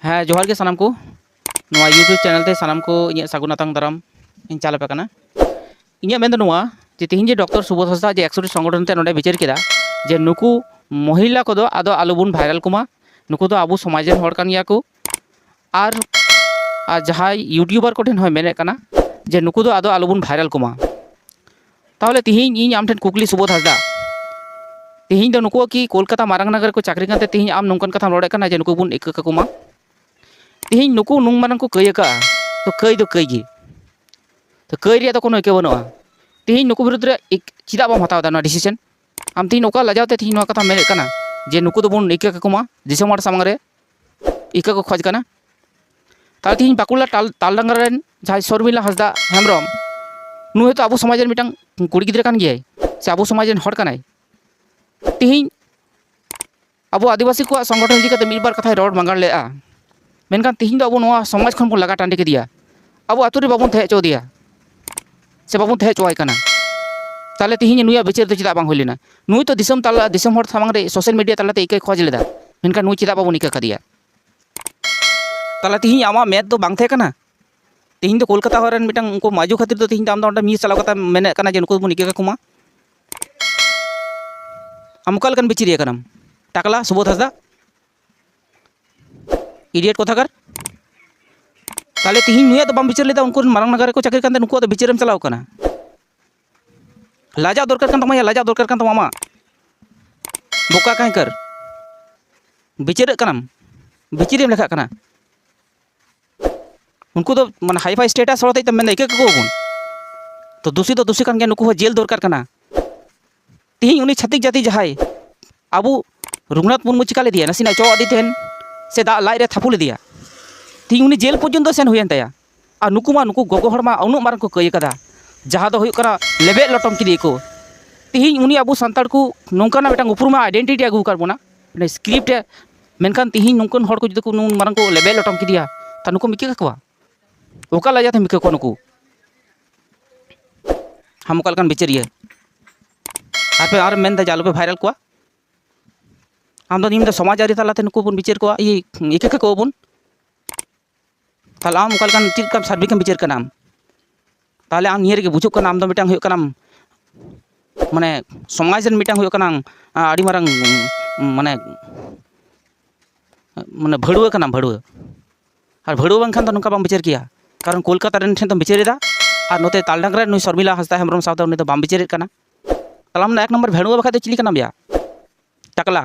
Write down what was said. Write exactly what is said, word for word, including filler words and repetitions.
ᱦᱮᱸ, ᱡᱚᱦᱟᱨ ᱜᱮ ᱥᱟᱱᱟᱢ ᱠᱚ᱾ ᱱᱚᱣᱟ YouTube ᱪᱮᱱᱮᱞ ᱛᱮ ᱥᱟᱱᱟᱢ ᱠᱚ ᱤᱧᱟᱹᱜ ᱥᱟᱹᱜᱩᱱ ᱟᱛᱟᱝ ᱫᱟᱨᱟᱢ ᱤᱧ ᱪᱟᱞ ᱟᱯᱮ ᱠᱟᱱᱟ᱾ ᱤᱧᱟᱹᱜ ᱢᱮᱱ ᱫᱚ ᱱᱚᱣᱟ ᱡᱮ ᱛᱤᱦᱤᱧ ᱡᱮ ᱰᱚᱠᱴᱚᱨ ᱥᱩᱵᱳᱫᱷ ᱦᱟᱸᱥᱫᱟ ᱡᱮ ᱮᱠᱥᱚᱴᱤ ᱥᱚᱝᱜᱚᱴᱷᱚᱱ ᱛᱮ ᱱᱚᱰᱮ ᱵᱤᱪᱟᱹᱨ ᱠᱮᱫᱟ ᱡᱮ ᱱᱩᱠᱩ ᱢᱚᱦᱤᱞᱟ ᱠᱚᱫᱚ ᱟᱫᱚ ᱟᱞᱚᱵᱚᱱ ᱵᱷᱟᱭᱨᱟᱞ ᱠᱚᱢᱟ, ᱱᱩᱠᱩ ᱫᱚ ᱟᱵᱚ ᱥᱚᱢᱟᱡᱽ ᱨᱮᱱ ᱦᱚᱲ ᱠᱟᱱ ᱜᱮᱭᱟ ᱠᱚ᱾ ᱟᱨ, ᱟᱨ ᱡᱟᱦᱟᱸᱭ YouTuber ᱠᱚᱴᱷᱮᱱ ᱦᱚᱸᱭ ᱢᱮᱱᱮᱫ ᱠᱟᱱᱟ ᱡᱮ ᱱᱩᱠᱩ ᱫᱚ ᱟᱫᱚ ᱟᱞᱚᱵᱚᱱ ᱵᱷᱟᱭᱨᱟᱞ ᱠᱚᱢᱟ᱾ ᱛᱟᱦᱚᱞᱮ ᱛᱤᱦᱤᱧ ᱤᱧ ᱟᱢ ᱴᱷᱮᱱ ᱠᱩᱠᱞᱤ, ᱥᱩᱵᱳᱫᱷ ᱦᱟᱸᱥᱫᱟ, ᱛᱤᱦᱤᱧ ᱫᱚ ᱱᱩᱠᱩ ᱠᱤ ᱠᱳᱞᱠᱟᱛᱟ ᱢᱟᱨᱟᱝ ᱱᱟᱜᱟᱨ ᱨᱮᱠᱚ ᱪᱟᱹᱠᱨᱤ ᱠᱟᱱᱛᱮ ᱛᱤᱦᱤᱧ ᱟᱢ ᱱᱚᱝᱠᱟᱱ ᱠᱟᱛᱷᱟᱢ ᱨᱚᱲᱮᱫ ᱠᱟᱱᱟ ᱡᱮ ᱱᱩᱠᱩ ᱵᱚᱱ ᱤᱠᱟᱹ ᱠᱟᱠᱚ ᱢᱟ? ᱛᱤᱦᱤᱧ ᱱᱩᱠᱩ ᱱᱩᱱ ᱢᱟᱨᱟᱝ ᱠᱚ ᱠᱟᱹᱭ ᱟᱠᱟᱫᱼᱟ, ᱛᱚ ᱠᱟᱹᱭ ᱫᱚ ᱠᱟᱹᱭ ᱜᱮ, ᱛᱚ ᱠᱟᱹᱭ ᱨᱮᱭᱟᱜ ᱫᱚ ᱠᱳᱱᱳ ᱤᱠᱟᱹ ᱵᱟᱹᱱᱩᱜᱼᱟ᱾ ᱛᱤᱦᱤᱧ ᱱᱩᱠᱩ ᱵᱤᱨᱩᱫᱽ ᱨᱮ ᱤᱠ-, ᱪᱮᱫᱟᱜ ᱵᱟᱢ ᱦᱟᱛᱟᱣ ᱮᱫᱟ ᱱᱚᱣᱟ ᱰᱤᱥᱤᱥᱮᱱ? ᱟᱢ ᱛᱤᱦᱤᱧ ᱚᱠᱟ ᱞᱟᱡᱟᱣ ᱛᱮ ᱛᱤᱦᱤᱧ ᱱᱚᱣᱟ ᱠᱟᱛᱷᱟᱢ ᱢᱮᱱᱮᱫ ᱠᱟᱱᱟ ᱡᱮ ᱱᱩᱠᱩ ᱫᱚᱵᱚᱱ ᱤᱠᱟᱹ ᱠᱟᱠᱚ ᱢᱟ, ᱫᱤᱥᱚᱢ ᱦᱚᱲ ᱥᱟᱢᱟᱝ ᱨᱮ ᱤᱠᱟᱹ ᱠᱚ ᱠᱷᱚᱡᱽ ᱠᱟᱱᱟ? ᱛᱟᱦᱞᱮ ᱛᱤᱦᱤᱧ ᱵᱟᱸᱠᱩᱲᱟ ᱴᱟᱞ-, ᱛᱟᱞᱰᱟᱝᱜᱟ ᱨᱮᱱ ᱡᱟᱦᱟᱸᱭ ᱥᱚᱨᱢᱤᱞᱟ ᱦᱟᱸᱥᱫᱟ ᱦᱮᱢᱵᱨᱚᱢ, ᱱᱩᱭ ᱦᱚᱭᱛᱳ ᱟᱵᱚ ᱥᱚᱢᱟᱡᱽ ᱨᱮᱱ ᱢᱤᱫᱴᱟᱝ ᱠᱩᱲᱤ ᱜᱤᱫᱽᱨᱟᱹ ᱠᱟᱱ ᱜᱮᱭᱟᱭ, ᱥᱮ ᱟᱵᱚ ᱥᱚᱢᱟᱡᱽ ᱨᱮᱱ ᱦᱚᱲ ᱠᱟᱱᱟᱭ᱾ ᱛᱤᱦᱤᱧ ᱟᱵᱚ ᱟᱹᱫᱤᱵᱟᱹᱥᱤ ᱠᱚᱣᱟᱜ ᱥᱚᱝᱜᱚᱴᱷᱚᱱ ᱤᱫᱤ ᱠᱟᱛᱮ ᱢᱤᱫ ᱵᱟᱨ ᱠᱟᱛᱷᱟᱭ ᱨᱚᱲ ᱢᱟᱸᱜᱟᱲ ᱞᱮᱫᱼᱟ, ᱢᱮᱱᱠᱷᱟᱱ ᱛᱤᱦᱤᱧ ᱫᱚ ᱟᱵᱚ ᱱᱚᱣᱟ ᱥᱚᱢᱟᱡᱽ ᱠᱷᱚᱱ ᱵᱚᱱ ᱞᱟᱜᱟ ᱴᱟᱺᱰᱤ ᱠᱮᱫᱮᱭᱟ, ᱟᱵᱚ ᱟᱹᱛᱩ ᱨᱮ ᱵᱟᱵᱚᱱ ᱛᱟᱦᱮᱸ ᱦᱚᱪᱚ ᱟᱫᱮᱭᱟ, ᱥᱮ ᱵᱟᱵᱚᱱ ᱛᱟᱦᱮᱸ ᱦᱚᱪᱚᱣᱟᱭ ᱠᱟᱱᱟ᱾ ᱛᱟᱦᱞᱮ ᱛᱤᱦᱤᱧ ᱱᱩᱭᱟᱜ ᱵᱤᱪᱟᱹᱨ ᱫᱚ ᱪᱮᱫᱟᱜ ᱵᱟᱝ ᱦᱩᱭ ᱞᱮᱱᱟ? ᱱᱩᱭ ᱛᱚ ᱫᱤᱥᱚᱢ ᱛᱟᱞᱟ, ᱫᱤᱥᱚᱢ ᱦᱚᱲ ᱥᱟᱢᱟᱝ ᱨᱮ ᱥᱳᱥᱟᱞ ᱢᱤᱰᱤᱭᱟ ᱛᱟᱞᱟᱛᱮ ᱤᱠᱟᱹᱭ ᱠᱷᱚᱡᱽ ᱞᱮᱫᱟ, ᱢᱮᱱᱠᱷᱟᱱ ᱱᱩᱭ ᱪᱮᱫᱟᱜ ᱵᱟᱵᱚᱱ ᱤᱠᱟᱹ ᱠᱟᱫᱮᱭᱟ? ᱛᱟᱦᱞᱮ ᱛᱤᱦᱤᱧ ᱟᱢᱟᱜ ᱢᱮᱫ ᱫᱚ ᱵᱟᱝ ᱛᱟᱦᱮᱸ ᱠᱟᱱᱟ? ᱛᱤᱦᱤᱧ ᱫᱚ ᱠᱳᱞᱠᱟᱛᱟ ᱦᱚᱲ ᱨᱮᱱ ᱢᱤᱫᱴᱟᱝ ᱩᱱᱠᱩ ᱢᱟᱡᱩ ᱠᱷᱟᱹᱛᱤᱨ ᱫᱚ ᱛᱤᱦᱤᱧ ᱫᱚ ᱟᱢ ᱫᱚ ᱚᱸᱰᱮ ᱢᱤᱥ ᱪᱟᱞᱟᱣ ᱠᱟᱛᱮ ᱢᱮᱱᱮᱫ ᱠᱟᱱᱟ ᱡᱮ ᱱᱩᱠᱩ ᱫᱚᱵᱚᱱ ᱤᱠᱟᱹ ᱠᱟᱠᱚ ᱢᱟ? ᱟᱢ ᱚᱠᱟ ᱞᱮᱠᱟᱱ ᱵᱤᱪᱟᱹᱨᱤᱭᱟᱹ ᱠᱟᱱᱟᱢ? ᱴᱟᱠᱞᱟ ᱥᱩᱵᱳᱫᱷ ᱦᱟᱸᱥᱫᱟ, ᱤᱰᱤᱭᱮᱴ ᱠᱚᱛᱷᱟᱠᱟᱨ᱾ ᱛᱟᱦᱞᱮ ᱛᱤᱦᱤᱧ ᱱᱩᱭᱟᱜ ᱫᱚ ᱵᱟᱢ ᱵᱤᱪᱟᱹᱨ ᱞᱮᱫᱟ, ᱩᱱᱠᱩ ᱨᱮᱱ ᱢᱟᱨᱟᱝ ᱱᱟᱜᱟᱨ ᱨᱮᱠᱚ ᱪᱟᱹᱠᱨᱤ ᱠᱟᱱ ᱛᱟᱦᱮᱸ, ᱱᱩᱠᱩᱣᱟᱜ ᱫᱚ ᱵᱤᱪᱟᱹᱨᱮᱢ ᱪᱟᱞᱟᱣ ᱠᱟᱱᱟ? ᱞᱟᱡᱟᱜ ᱫᱚᱨᱠᱟᱨ ᱠᱟᱱ ᱛᱟᱢᱟ ᱭᱟ, ᱞᱟᱡᱟᱜ ᱫᱚᱨᱠᱟᱨ ᱠᱟᱱ ᱛᱟᱢᱟ ᱟᱢᱟᱜ᱾ ᱵᱚᱠᱟ ᱠᱟᱱᱠᱟᱨ, ᱵᱤᱪᱟᱹᱨᱟᱹᱜ ᱠᱟᱱᱟᱢ, ᱵᱤᱪᱟᱹᱨᱤᱭᱟᱹᱢ ᱞᱮᱠᱷᱟᱜ ᱠᱟᱱᱟ᱾ ᱩᱱᱠᱩ ᱫᱚ ᱢᱟᱱᱮ ᱦᱟᱭ ᱯᱷᱟᱭ ᱥᱴᱮᱴᱟᱥ ᱦᱚᱲ ᱦᱚᱛᱮᱡ ᱛᱮ ᱢᱮᱱᱫᱟ ᱤᱠᱟᱹ ᱠᱟᱠᱚ ᱟᱵᱚᱱ᱾ ᱛᱚ ᱫᱩᱥᱤ ᱫᱚ ᱫᱩᱥᱤ ᱠᱟᱱ ᱜᱮᱭᱟ, ᱱᱩᱠᱩ ᱦᱚᱸ ᱡᱮᱞ ᱫᱚᱨᱠᱟᱨ ᱠᱟᱱᱟ᱾ ᱛᱤᱦᱤᱧ ᱩᱱᱤ ᱪᱷᱟᱹᱛᱤᱠ ᱡᱟᱹᱛᱤ ᱡᱟᱦᱟᱸᱭ ᱟᱵᱚ ᱨᱚᱜᱷᱩᱱᱟᱛᱷ ᱢᱩᱨᱢᱩ ᱪᱤᱠᱟ ᱞᱮᱫᱮᱭᱟ? ᱱᱟᱥᱮᱱᱟᱜ ᱪᱚᱜ ᱟᱫᱮ ᱛᱟᱦᱮᱱ ᱥᱮ ᱫᱟᱜ ᱞᱟᱡ ᱨᱮ ᱛᱷᱟᱯᱩ ᱞᱮᱫᱮᱭᱟ? ᱛᱤᱦᱤᱧ ᱩᱱᱤ ᱡᱮᱞ ᱯᱚᱨᱡᱚᱱᱛᱚ ᱥᱮᱱ ᱦᱩᱭᱮᱱ ᱛᱟᱭᱟ᱾ ᱟᱨ ᱱᱩᱠᱩ ᱢᱟ, ᱱᱩᱠᱩ ᱜᱚᱜᱚ ᱦᱚᱲ ᱢᱟ ᱩᱱᱟᱹᱜ ᱢᱟᱨᱟᱝ ᱠᱚ ᱠᱟᱹᱭ ᱠᱟᱫᱟ, ᱡᱟᱦᱟᱸ ᱫᱚ ᱦᱩᱭᱩᱜ ᱠᱟᱱᱟ ᱞᱮᱵᱮᱫ ᱞᱚᱴᱚᱢ ᱠᱮᱫᱮᱭᱟ ᱠᱚ᱾ ᱛᱤᱦᱤᱧ ᱩᱱᱤ ᱟᱵᱚ ᱥᱟᱱᱛᱟᱲ ᱠᱚ ᱱᱚᱝᱠᱟᱱᱟᱜ ᱢᱤᱫᱴᱟᱝ ᱩᱯᱨᱩᱢ ᱟᱜ ᱟᱭᱰᱮᱱᱴᱤᱴᱤ ᱟᱹᱜᱩ ᱟᱠᱟᱫ ᱵᱚᱱᱟ, ᱢᱟᱱᱮ ᱥᱠᱨᱤᱯᱴ ᱨᱮ, ᱢᱮᱱᱠᱷᱟᱱ ᱛᱤᱦᱤᱧ ᱱᱩᱝᱠᱟᱱ ᱦᱚᱲ ᱠᱚ ᱡᱩᱫᱤ ᱠᱚ ᱱᱩᱱ ᱢᱟᱨᱟᱝ ᱠᱚ ᱞᱮᱵᱮᱫ ᱞᱚᱴᱚᱢ ᱠᱮᱫᱮᱭᱟ, ᱛᱟ ᱱᱩᱠᱩ ᱢᱤᱠᱟᱹ ᱠᱟᱠᱚᱣᱟ? ᱚᱠᱟ ᱞᱟᱡᱟ ᱛᱮᱢ ᱢᱤᱠᱟᱹ ᱠᱚᱣᱟ ᱱᱩᱠᱩ? ᱟᱢ ᱚᱠᱟ ᱞᱮᱠᱟᱱ ᱵᱤᱪᱟᱹᱨᱤᱭᱟᱹ? ᱟᱨ ᱯᱮ, ᱟᱨ ᱢᱮᱱᱫᱟ ᱡᱮ ᱟᱞᱚᱯᱮ ᱵᱷᱟᱭᱨᱟᱞ ᱠᱚᱣᱟ᱾ ᱟᱢ ᱫᱚ ᱱᱤᱢ ᱫᱚ ᱥᱚᱢᱟᱡᱽ ᱟᱹᱨᱤ ᱛᱟᱞᱟᱛᱮ ᱱᱩᱠᱩ ᱵᱚᱱ ᱵᱤᱪᱟᱹᱨ ᱠᱚᱣᱟ, ᱤᱭᱟᱹ, ᱤᱠᱟᱹ ᱠᱟᱠᱚᱣᱟ ᱵᱚᱱ᱾ ᱛᱟᱦᱚᱞᱮ ᱟᱢ ᱚᱠᱟ ᱞᱮᱠᱟᱱ, ᱪᱮᱫ ᱞᱮᱠᱟᱱ ᱥᱟᱨᱵᱷᱤᱠ ᱮᱢ ᱵᱤᱪᱟᱹᱨ ᱠᱟᱱᱟ ᱟᱢ? ᱛᱟᱦᱚᱞᱮ ᱟᱢ ᱱᱤᱭᱟᱹ ᱨᱮᱜᱮ ᱵᱩᱡᱷᱟᱹᱜ ᱠᱟᱱᱟ, ᱟᱢ ᱫᱚ ᱢᱤᱫᱴᱟᱝ ᱦᱩᱭᱩᱜ ᱠᱟᱱᱟᱢ, ᱢᱟᱱᱮ, ᱥᱚᱢᱟᱡᱽ ᱨᱮᱱ ᱢᱤᱫᱴᱟᱝ ᱦᱩᱭᱩᱜ ᱠᱟᱱᱟᱢ, ᱟ, ᱟᱹᱰᱤ ᱢᱟᱨᱟᱝ, ᱩᱢ, ᱢᱟᱱᱮ, ᱢᱟᱱᱮ, ᱵᱷᱟᱹᱲᱩᱣᱟᱹ ᱠᱟᱱᱟᱢ, ᱵᱷᱟᱹᱲᱩᱣᱟᱹ᱾ ᱟᱨ ᱵᱷᱟᱹᱲᱩᱣᱟᱹ ᱵᱟᱝᱠᱷᱟᱱ ᱫᱚ ᱱᱚᱝᱠᱟ ᱵᱟᱢ ᱵᱤᱪᱟᱹᱨ ᱠᱮᱭᱟ, ᱠᱟᱨᱚᱱ ᱠᱳᱞᱠᱟᱛᱟ ᱨᱮᱱ ᱴᱷᱮᱱ ᱫᱚᱢ ᱵᱤᱪᱟᱹᱨ ᱮᱫᱟ, ᱟᱨ ᱱᱚᱛᱮ ᱛᱟᱞᱰᱟᱝᱜᱟ ᱨᱮ ᱱᱩᱭ ᱥᱚᱨᱢᱤᱞᱟ ᱦᱟᱸᱥᱫᱟ ᱦᱮᱢᱵᱨᱚᱢ ᱥᱟᱶᱛᱮ ᱩᱱᱤ ᱫᱚ ᱵᱟᱢ ᱵᱤᱪᱟᱹᱨᱮᱫ ᱠᱟᱱᱟ᱾ ᱛᱟᱦᱚᱞᱮ ᱟᱢ ᱫᱚ ᱮᱠ ᱱᱚᱢᱵᱚᱨ ᱵᱷᱟᱹᱲᱩᱣᱟᱹ ᱵᱟᱠᱷᱟᱡ ᱫᱚ ᱪᱤᱞᱤ ᱠᱟᱱᱟᱢ ᱭᱟ? ᱴᱟᱠᱞᱟ᱾